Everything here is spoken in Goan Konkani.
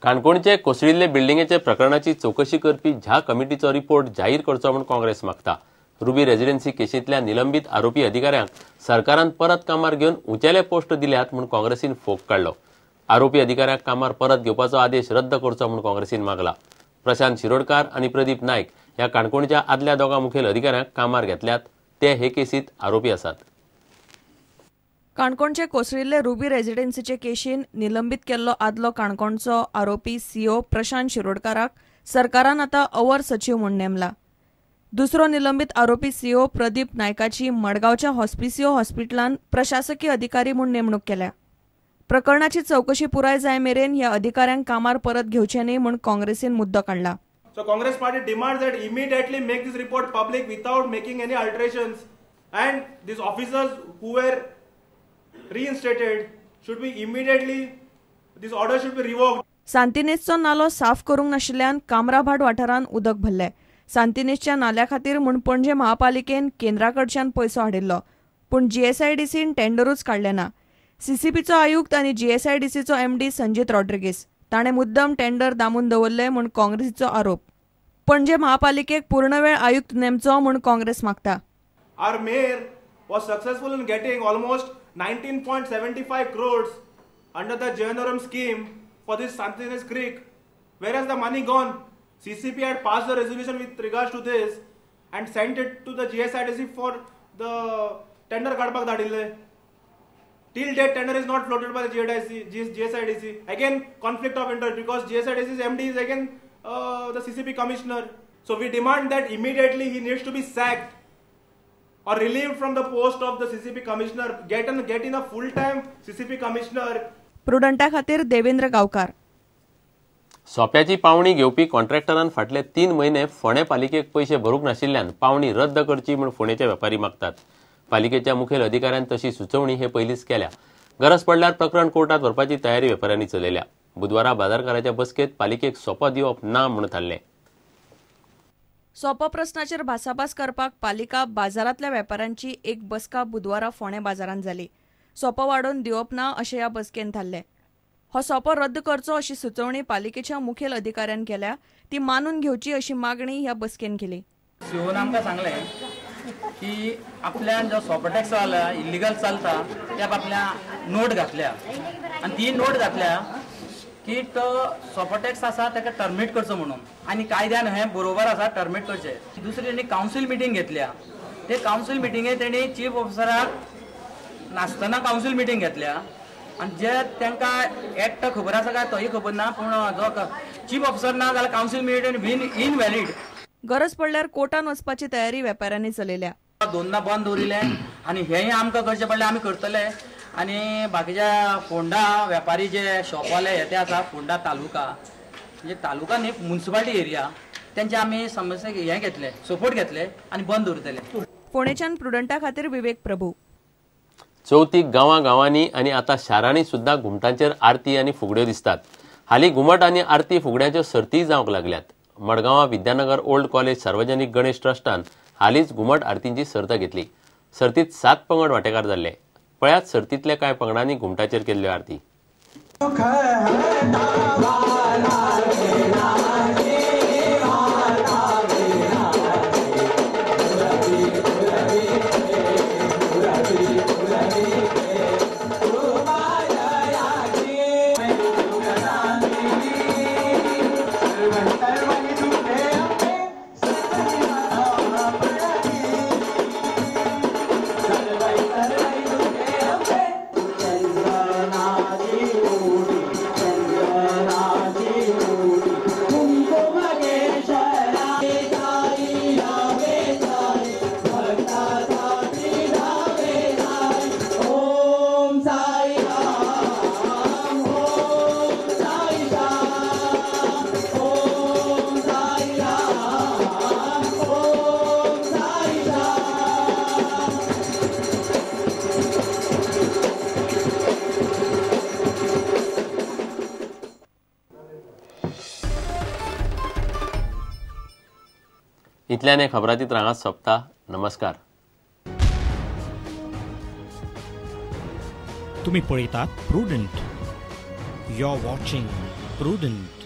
काणकोणचे कोसळिल्ले बिल्डिंगेचे प्रकरणाची चवकशी करपी झा कमिटीचो रिपोर्ट जाहीर करचो म्हूण काँग्रेस मागता. रुबी रेजिडेन्सी केशींतल्या निलंबीत आरोपी अधिकाऱ्यांक सरकारान परत कामार घेवन उंचेले पोस्ट दिल्यात म्हूण काँग्रेसीन फोग काडलो. आरोपी अधिकाऱ्यांक कामार परत घेवपाचो आदेश रद्द करचो म्हूण काँग्रेसीन मागला. प्रशांत शिरोडकार आनी प्रदीप नायक ह्या काणकोणच्या आदल्या दोगां मुखेल अधिकाऱ्यांक कामार घेतल्यात. ते हे केसींत आरोपी आसात. काणकोणचे कोसळिल्ले रुबी रेजिडेन्सीचे केशीन निलंबीत केल्लो आदलो काणकोणचो आरोपी सीओ प्रशांत शिरोडकाराक सरकारान आतां our सचीव म्हूण नेमला. दुसरो निलंबीत आरोपी सीओ प्रदीप नायकाची मडगांवच्या हॉस्पिसियो हॉस्पिटलान प्रशासकीय अधिकारी म्हूण नेमणूक केल्या. प्रकरणाची चवकशी पुराय जाय मेरेन ह्या अधिकाऱ्यांक कामार परत घेवचे न्ही म्हूण काँग्रेसीन मुद्दो काडला. So Congress party demands that immediately make this report public without making any alterations, and these officers who were reinstated should be immediately, this order should be revoked. सांतिनेजचो नालो साफ करूंक नाशिल्ल्यान कामराभाट वाठारांत उदक भरलें. सांतिनेजच्या नाल्या खातीर म्हूण पणजे महापालिकेन केंद्रा कडच्यान पयसो हाडिल्लो, पूण जीएसआयडीसीन टेंडरूच काडलें ना. सीसीपीचो आयुक्त आनी जीएसआयडीसीचो एमडी संजीत रॉड्रिगीस ताणें मुद्दम टेंडर दामून दवरलें म्हूण काँग्रेसीचो आरोप. पणजे महापालिकेक पूर्णवेळ आयुक्त नेमचो म्हूण काँग्रेस मागता. Our mayor was successful in getting almost 19.75 crores under the Jainorum scheme for this Santinez Creek. Where has the money gone? CCP had passed the resolution with regards to this and sent it to the GSIDC for the tender काडपाक धाडिल्ले. Till date, tender is not floated by the GSIDC. Again, conflict of interest because GSIDC's MD is again the CCP commissioner. So we demand that immediately he needs to be sacked or relieved from the post of the CCP commissioner. Get in a full-time CCP commissioner. प्रुडंटा खातीर देवेंद्र गांवकार. सोप्याची पावणी घेवपी कॉन्ट्रॅक्टरान फाटले 3 म्हयने फोंडें पालिकेक पयशे भरूंक नाशिल्ल्यान पावणी रद्द करची म्हूण फोंडेचे वेपारी मागतात. पालिकेच्या मुखेल अधिकाऱ्यान तशी सुचोवणी हे पयलींच केल्या. गरज पडल्यार प्रकरण कोर्टात व्हरपाची तयारी वेपाऱ्यांनी चलयल्या. बुधवारा बाजारकाराच्या बसकेत पालिकेक सोपो दिवप ना म्हूण थारलें. सोपो प्रस्नाचेर भासाभास करपाक पालिका बाजारांतल्या वेपाऱ्यांची एक बसका बुधवारा फोंडें बाजारांत जाली. सोपो वाडोवन दिवप ना अशें ह्या बसकेन थारलें. हो सोपो रद्द करचो अशी सुचोवणी पालिकेच्या मुखेल अधिकाऱ्यान केल्या. ती मानून घेवची अशी मागणी ह्या बसकेन केली. सीओन आमकां सांगलें की आपल्यान जो सोपो टॅक्स जाला इलिगल चलता त्या आपल्या नोट घातल्या आनी ती नोट घातल्या की तो सोपो टॅक्स आसा ताका टर्मिनेट करचो म्हणून आनी कायद्यान हें बरोबर आसा टर्मिनेट करचें. दुसरी तेणी कावन्सील मिटींग घेतल्या. ते कावन्सील मिटिंगे तेणी चीफ ऑफिसराक नासतना कावन्सील मिटींग घेतल्या आनी जे तांकां एक्ट खबर आसा काय तोय खबर ना, पूण जो चीफ ऑफिसर ना जाल्यार कावन्सील मिटींग बीन इनव्हॅलीड. गरज पडल्यार कोर्टान वचपाची तयारी वेपाऱ्यांनी चलयल्या. दोनदा बंद दवरिल्लें आनी हेंय आमकां करचें पडलें, आमी करतले. आनी बाकीच्या फोंडा वेपारी जे शॉपवाले हे ते आसा फोंडा तालुका म्हणजे तालुका न्ही मुन्सिपालिटी एरिया तेंचे आमी समस्या हें घेतले सपोर्ट घेतले आनी बंद दवरतले. फोंडेच्यान प्रुडंटा खातीर विवेक प्रभू. चवथीक गांवां गांवांनी आनी आतां शारांनी सुद्दां घुमटांचेर आरती आनी फुगड्यो दिसतात. हालीं घुमट आनी आरती फुगड्यांच्यो सर्ती जावंक लागल्यात. मडगांवां विद्यानगर ओल्ड कॉलेज सार्वजनिक गणेश ट्रस्टान हालींच घुमट आरतींची सर्त घेतली. सर्तीत 7 पंगड वांटेकार जाल्ले. पळयात सर्तींतल्या कांय पंगडांनी घुमटाचेर केल्ल्यो आरती. इतल्यान हे खबरातीत रांगात सोंपता. नमस्कार. तुम्ही पळयतात Prudent. You are watching prudent.